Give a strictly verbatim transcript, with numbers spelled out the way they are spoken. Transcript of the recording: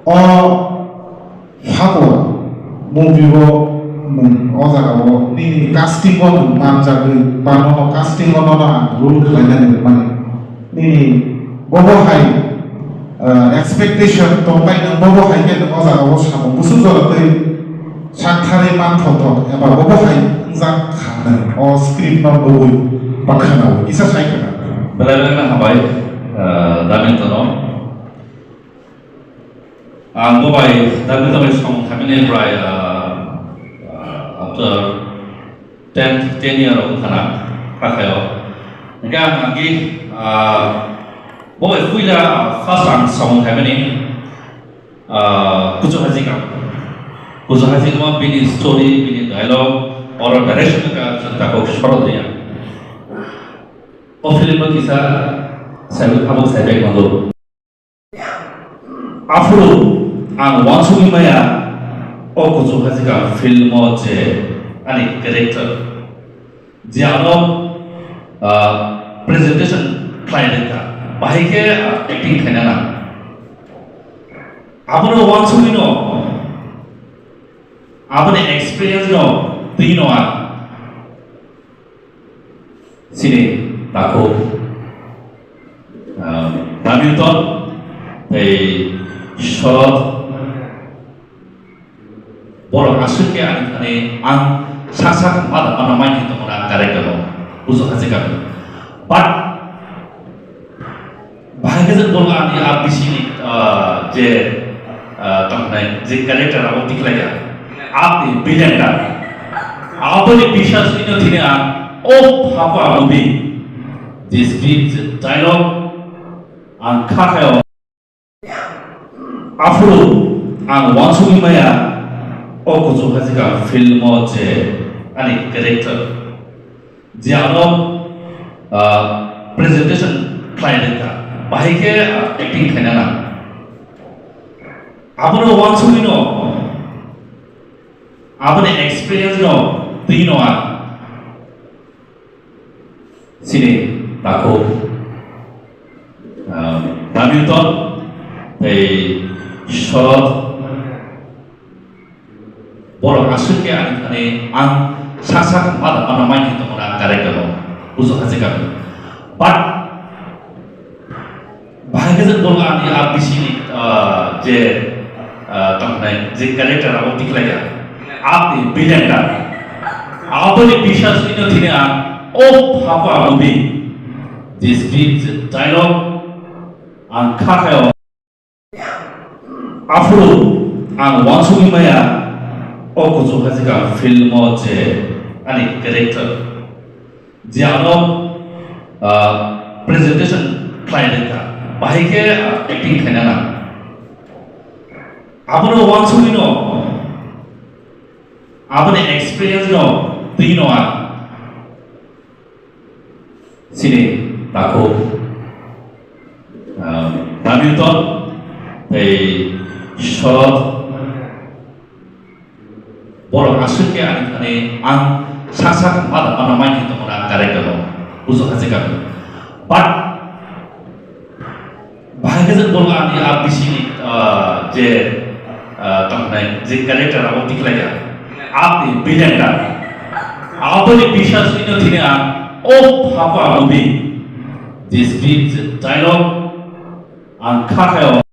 O Phapo movie o nwng o jaga o nini casting o nwng manjagwi ba nono casting o nono ang role khlainani rwmani. Nini bobo hai, ah, expectation tongbai nwng bobo hai khe nwng o jaga o samung busu jora twi sak thari man thok thok eba bobo hai wngjak kha nwng o script no nugwi ba khwnawi kisa sai khwna. Belai belai no hambai, ah, Damin tono. Ang bo bai dabi dabi samung khaimani prai, ah, ah, after ten, ten year rok wngkha na, kha khaio. Hingke ang agi, ah, bo bai puila, ah, first ang samung khaimani, ah, Kuchu Haji Kam. Kuchu Haji Kam bini story, bini dialogue, oro direction ka chwng takhuk sorot riya. O film no kisa saiwi khabuk saibai mano. Aphuru ang uansugwi maya o Kuchu Haji Kam film o je ani character, je ano, ah, presentation khlai rwkha, bahai khe, ah, acting khaina nang. Abono uansugwi no, aboni experience no twi no ang. Chini takhuk, ah, Hamilton tei Shorot borok aswk khe ani thani ang sak sak ma da mano mai hinwi tongo na character o, bujo hajikha. But bahai khe je borok ani a bisini, ah, je, ah, tamo hinai je character abo tikhlai ya, ani villain da. Aboni biswas ino thini ang o Phapo movie je script je dialogue ang kha khaio. Aphuru ang uansugwi maya o Kuchu Haji Kam film o je ani character, je ano, ah, presentation khlai rwkha, bahai khe, ah, acting khaina nang. Abono uansugwi no, aboni experience no twi no ang. Chini takhuk, ah, Hamilton tei Shorot borok aswk khe ani thani ang sak sak ma da mano mai hinwi tongo na character o, bujo hajikha. But bahai khe je borok ani a bisini, ah, je, ah, tamo hinai je character abo tikhlai ya, ani villain da. Aboni biswas ino thini ang o Phapo movie je script je dialogue ang kha khaio. Aphuru ang uansugwi maya o Kuchu Haji Kam film o je ani character, je ano, ah, presentation khlai rwkha, bahai khe, ah, acting khaina nang. Abono uansugwi no, aboni experience no twi no ang. Chini takhuk, ah, Hamilton tei Shorot borok aswk khe ani thani ang sak sak ma da mano mai hinwi tongo na character o, bujo hajikha. But bahai khe je borok ani a bisini, ah, je, ah, tamo hinai je character abo tikhlai ya, ani villain da. Aboni biswas ino thini ang o Phapo movie je script je dialogue ang kha khaio.